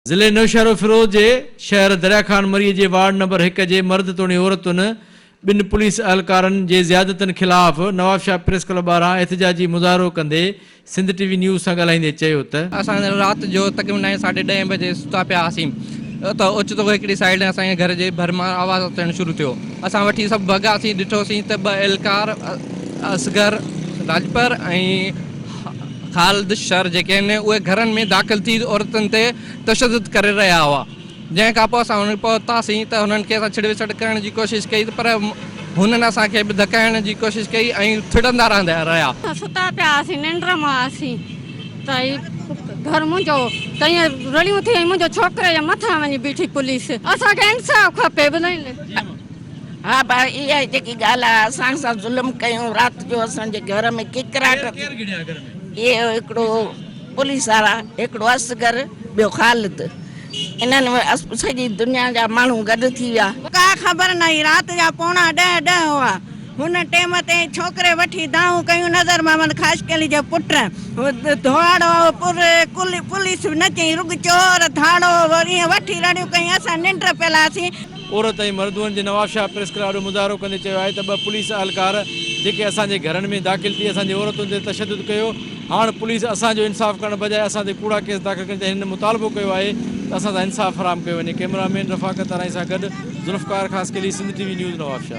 ضلعي نوشهروفيروز جي شهر دريا خان مريء جي وارڊ نمبر هڪ جي مرد توڻي عورتن ٻن پوليس اهلڪارن جي زيادتين خلاف نوابشاهه پريس ڪلب ٻاهران احتجاجي مظاهرو ڪندي سنڌ ٽي وي نيوز سان ڳالهائيندي چيو ته. اسان رات جو تقريبن نائين ساڍي ڏهين بجي ستا پيا هئاسين ته اوچتو هڪڙي سائيڊ اسان جي گهر جي ڀر مان آواز اچڻ شروع ٿيو اسان وٺي سڀ ڀڳاسين ڏٺوسين ته ٻه اهلڪار اصغر راڄپر ۽ خالد شر جيڪي آهن اهي گهرن ۾ داخل ٿي عورتن تي تشدد ڪري رهيا هئا جنهن کان پوء اسان انهن پهتاسين ته هنن کي اسان ڇڙ وڇڙ ڪرڻ جي ڪوشش ڪئي پر هنن اسان کي به ڌڪائڻ جي ڪوشش ڪئي ۽ ٿڙندا رهندا رهيا. اسان ستا پيا هئاسين ننڊ مان هئاسين ته هي گهر منهنجو ته ائين رڙيون ٿي ۽ منهنجو ڇوڪري جي مٿان وڃي بيٺي پوليس اسان کي انصاف کپي ٻڌائين. ها ڀاء اها ئي جيڪي ڳالهه آهي اسان سان ظلم ڪيون رات جو اسان جي گهر ۾ ڪڪراٽ ٿي اهي هڪڙو پوليس وارا هڪڙو اصغر ٻيو خالد انهن سڄي دنيا جا ماڻهو گڏ ٿي ويا. ڪا خبر نه هئي رات جا پوڻا ڏهه ڏهه هئا هن ٽيم تي ڇوڪري وٺي دانهون ڪيون نظر محمد خاصخيلي جي پٽ ڌوئاڙو پر پوليس به نه چئي رڳ چور ڌاڙو ائين وٺي رڙيون ڪيون اسان ننڊ پيل هئاسين. عورت ۽ مردون جي نوابشاهه پريس ڪلب آڏو مظاهرو ڪندي چيو آهي ته ٻه پوليس اهلڪار جيڪي اسان جي گهرن ۾ داخل ٿي اسان جي عورتن تي تشدد ڪيو هاڻ پوليس اسان جو انصاف ڪرڻ بجاء اسان تي ڪوڙا ڪيس داخل ڪرڻ چاهي هنن مطالبو ڪيو آهي ته اسان سان انصاف فراهم ڪيو وڃي ڪئميرا مين رفاقت آرائين سان گڏ Zulfiqar Khaskheli Sindh T V news Nawabshah.